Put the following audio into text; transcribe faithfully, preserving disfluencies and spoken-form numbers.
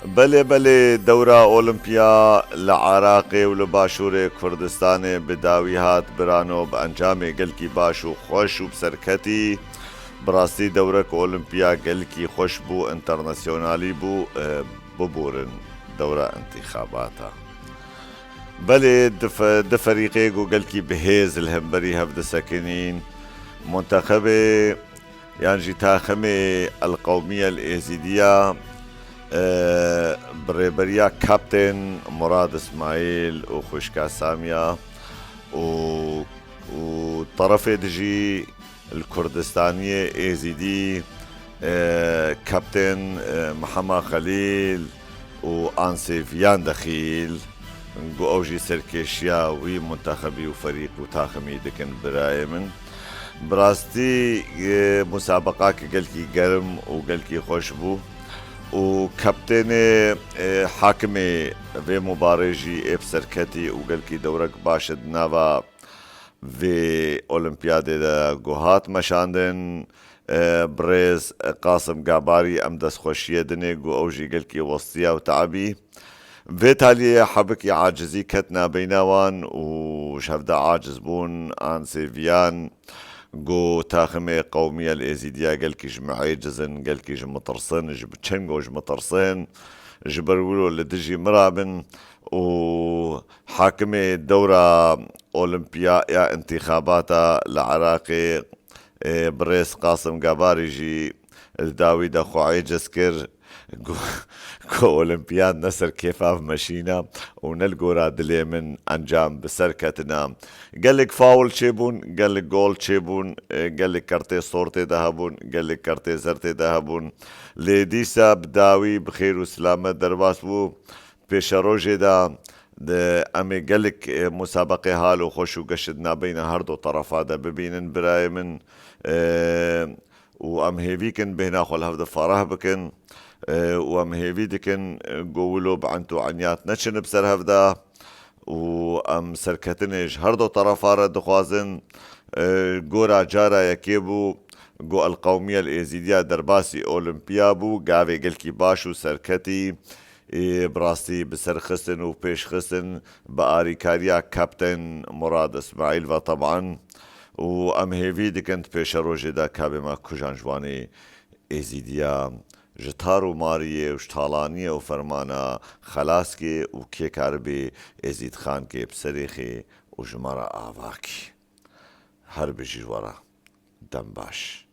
Belê, belê, dewra Olimpiya li Iraqê û li Başûrê Kurdistanê bi dawî hat birano, bi encamê gelkî baş û xweş û bi serketî. Bi rastî dewrek Olimpiya gelkî xweş bû, enternasyonalî bû, e, biborin dewra intîxabata. Belê, di fe-, di ferîqê ku gelkî bi hêz li hemberî hev disekinîn, muntexebê yan jî taximê El Qewmiye El Êzîdiya, e, bi rêberiya Kaptên Murad Îsmaîl û xwişka Samiya û, û terefê dijî li Kurdistaniyê Êzîdî, e, Kaptên, e, Mihema Xelîl û Ansê Viyan Dexîl, ku ew jî serkêşiya wî muntexebî û ferîq û taximî dikin birayê min. Bi rastî, e, musabeqak gelkî germ û gelkî xweş bû û kaptênê, e, hakimê vê mubarê jî ê bi serketî û gelkî dewrek baş di nava vê olimpiyadê de ku hat meşandin, e, birêz Qasim Gabarî em destxweşiyê dinê ku ew jî gelkî westiya û te'ebî. Vê taliyê hebikî acizî ket nabeyna wan û ji hev de aciz bûn, an sêviyan ku taximê qewmiye li Êzîdiya gelkî ji me êciz in, gelkî ji me tirsin, ji bi çengo ji me tirsin, ji ber wilo li dijî min rabin û hakimê dewra Olimpiya ya întîxabata li Iraqê, ê, birêz Qasim Gabarî jî li dawî de xwe êciz kir. Ku, ku Olimpiyat ne ser kêfa meşîna û ne li gora dilê min encam bi ser ketina. Gelek faul çêbûn, gelek gol çêbûn, e, gelek kertê sor tê de hebûn, gelek kertê zer tê de hebûn. Lê dîsa bi dawî bi xêr û silamet derbas bû. Pêşerojê de, de em ê gelek, e, musabeqê hal û xweş û geşt nabeyna her du terefa de bibînin birayê min. E, û em hêvî kin bêhna xwe li hev de fareh bikin, e, û em hêvî dikin, e, ku wilo bi ent û enyat neçin bi ser hev de û em serketinê ji her du terefa re dixwazin. E, gora cara yekê bû ku El Qewmiye El Êzîdiya derbasî Olimpiya bû, gavê gelkî baş û serketî, ê, bi rastî bi ser xistin û pêş xistin bi arîkariya Kapten Murad Îsmaîl ve teban. Û em hêvî dikin di pêşerojê de kabê me kujan ji wanê Êzîdiya ji tar û mariyê û ji talaniyê û fermana xelas kê û kê karibê Êzîdxan kê bi serê xê û ji me re ava kê. Her bijî ji we re. Dem baş.